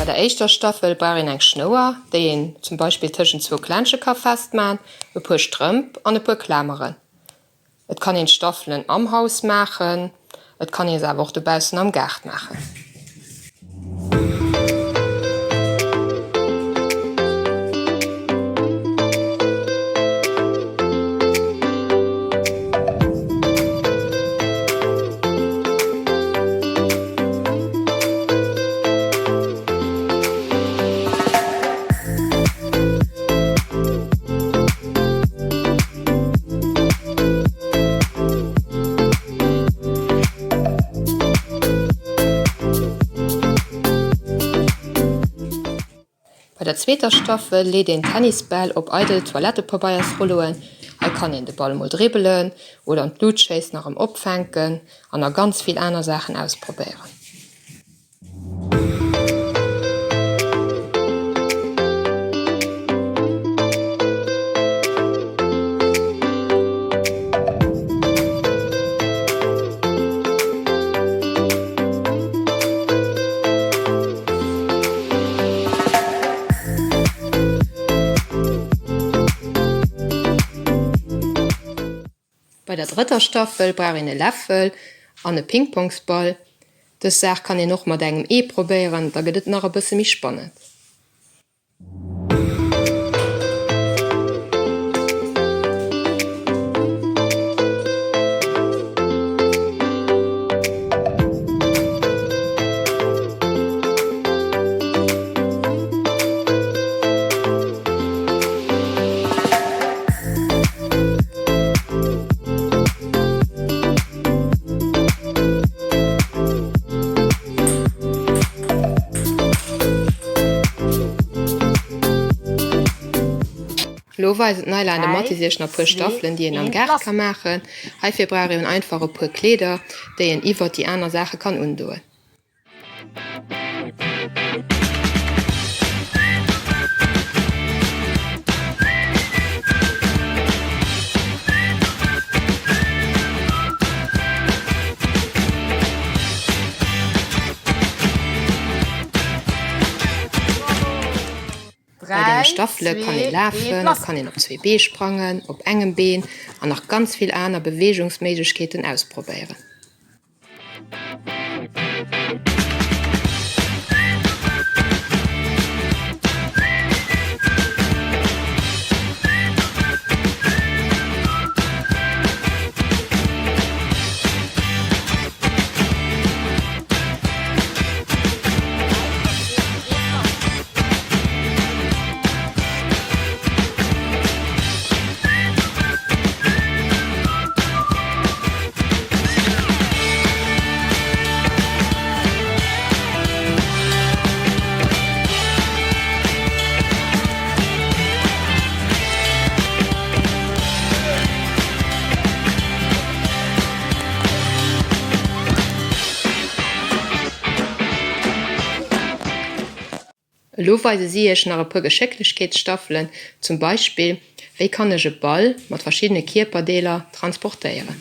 der éischter Staffel brauch een eng Schnouer, déi een zum Beispill tëschent zwou Klensche ka festman, e puer Strëmp an e puer Klameren. Et kann een d'Staffelen am Haus maachen, et kann ee se awer och dobaussen am Gaart maachen. Bei der zweeter Staffel leet een Tennisbäll op eidel Toilettepabeiersrulloen. Hei kann een de Ball mol dribbelen oder an d'Lut schéissen a rëm opfänken an nach ganz vill aner Saachen ausprobéieren. Bei der drëtter Staffel brauch een e Läffel an e Pingpongsball. Dës Saach kann een och mat engem Ee probéieren, da gëtt et nach e bësse méi spannend. Lo weisen d'Nayla an de Mathis iech nach puer Staffelen, déi een am Gaart ka maachen. Heifir brauch een einfach e puer Kleeder, déi een iwwert déi aner Saache kann undoen. Bei deene Staffele kann ee lafen, et kann een op zwee Bee sprangen, op engem Been an nach ganz vill aner Beweegungsméiglechkeeten ausprobéieren. Elo weise si iech nach e puer Geschécklechkeetsstaffelen, zum Beispill, Wéi kann ech e Ball mat verschiddene Kierperdeeler transportéieren?